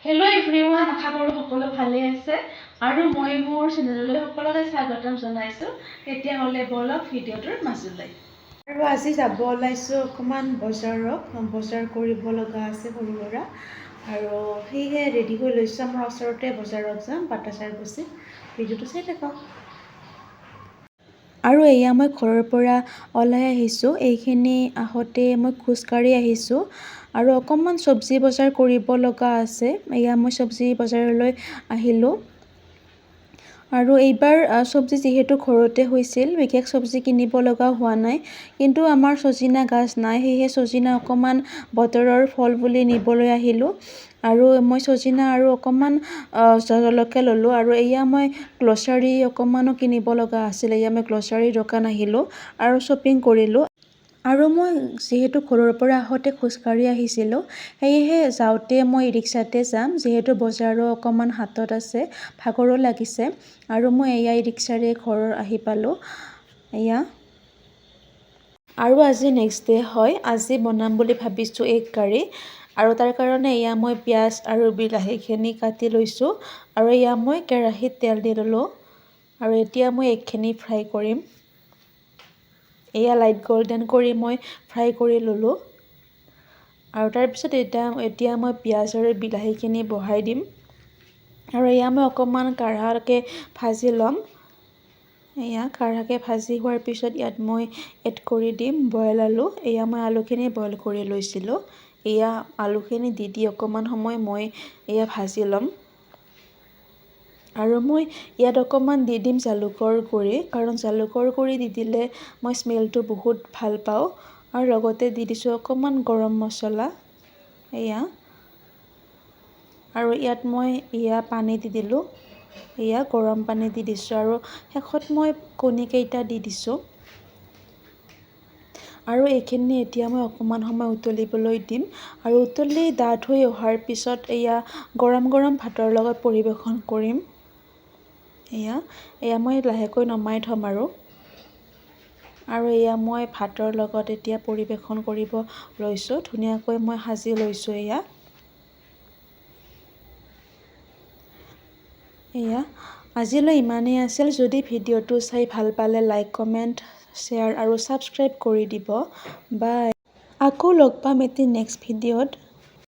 Hello' everyone, আশা কৰোঁ সকলো ভালে আছে আৰু মই মোৰ চেনেললৈ সকলোকে স্বাগতম জনাইছোঁ। তেতিয়াহ'লে ব'লক ভিডিঅ'টোৰ মাজলৈ। আৰু আজি যাব ওলাইছোঁ অকণমান বজাৰত, বজাৰ কৰিব লগা আছে সৰু সুৰা আৰু সেয়েহে ৰেডি হৈ লৈছোঁ। আমাৰ ওচৰতে বজাৰত যাম, পাটাছাৰকুছিত। ভিডিঅ'টো চাই থাকক। আৰু এয়া মই ঘৰৰ পৰা ওলাই আহিছোঁ। এইখিনি আহোঁতে মই খোজকাঢ়ি আহিছোঁ আৰু অকণমান চব্জি বজাৰ কৰিব লগা আছে। এয়া মই চব্জি বজাৰলৈ আহিলোঁ আৰু এইবাৰ চব্জি যিহেতু ঘৰতে হৈছিল, বিশেষ চব্জি কিনিব লগা হোৱা নাই। কিন্তু আমাৰ চজিনা গাছ নাই, সেয়েহে চজিনা অকণমান বতৰৰ ফল বুলি নিবলৈ আহিলোঁ আৰু মই চজিনা আৰু অকণমান জলকীয়া ল'লোঁ। আৰু এয়া মই গ্ৰ'চাৰী অকণমানো কিনিব লগা আছিল। এয়া মই গ্ৰ'চাৰীৰ দোকান আহিলোঁ আৰু শ্বপিং কৰিলোঁ। আৰু মই যিহেতু ঘৰৰ পৰা আহোঁতে খোজকাঢ়ি আহিছিলোঁ, সেয়েহে যাওঁতে মই ৰিক্সাতে যাম, যিহেতু বজাৰো অকণমান হাতত আছে, ভাগৰো লাগিছে। আৰু মই এয়া ৰিক্সাৰে ঘৰ আহি পালোঁ। এয়া আৰু আজি নেক্সট ডে হয়। আজি বনাম বুলি ভাবিছোঁ এগ কাৰী আৰু তাৰ কাৰণে এয়া মই পিঁয়াজ আৰু বিলাহীখিনি কাটি লৈছোঁ আৰু এয়া মই কেৰাহীত তেল দি ল'লোঁ আৰু এতিয়া মই এগখিনি ফ্ৰাই কৰিম। এয়া লাইট গল্ডেন কৰি মই ফ্ৰাই কৰি ল'লোঁ আৰু তাৰপিছত এতিয়া মই পিঁয়াজ আৰু বিলাহীখিনি বহাই দিম আৰু এয়া মই অকণমান কাঢ়াকৈ ভাজি ল'ম। এয়া কাঢ়াকৈ ভাজি হোৱাৰ পিছত ইয়াত মই এড কৰি দিম বইল আলু। এয়া মই আলুখিনি বইল কৰি লৈছিলোঁ। এয়া আলুখিনি দি দি অকণমান সময় মই এয়া ভাজি ল'ম আৰু মই ইয়াত অকণমান দি দিম জালুকৰ গুড়ি, কাৰণ জালুকৰ গুড়ি দি দিলে মই স্মেলটো বহুত ভাল পাওঁ। আৰু লগতে দি দিছোঁ অকণমান গৰম মছলা। এয়া আৰু ইয়াত মই এয়া পানী দি দিলোঁ। এয়া গৰম পানী দি দিছোঁ আৰু শেষত মই কণীকেইটা দি দিছোঁ আৰু এইখিনি এতিয়া মই অকণমান সময় উতলিবলৈ দিম আৰু উতলি ডাঠ হৈ অহাৰ পিছত এয়া গৰম গৰম ভাতৰ লগত পৰিৱেশন কৰিম। এয়া মই লাহেকৈ নমাই থ'ম আৰু আৰু এয়া মই ভাতৰ লগত এতিয়া পৰিৱেশন কৰিব লৈছোঁ। ধুনীয়াকৈ মই সাজি লৈছোঁ। এয়া আজিলৈ ইমানেই আছিল। যদি ভিডিঅ'টো চাই ভাল পালে লাইক, কমেণ্ট, শ্বেয়াৰ আৰু ছাবস্ক্ৰাইব কৰি দিব। বাই, আকৌ লগ পাম এটি নেক্সট ভিডিঅ'ত।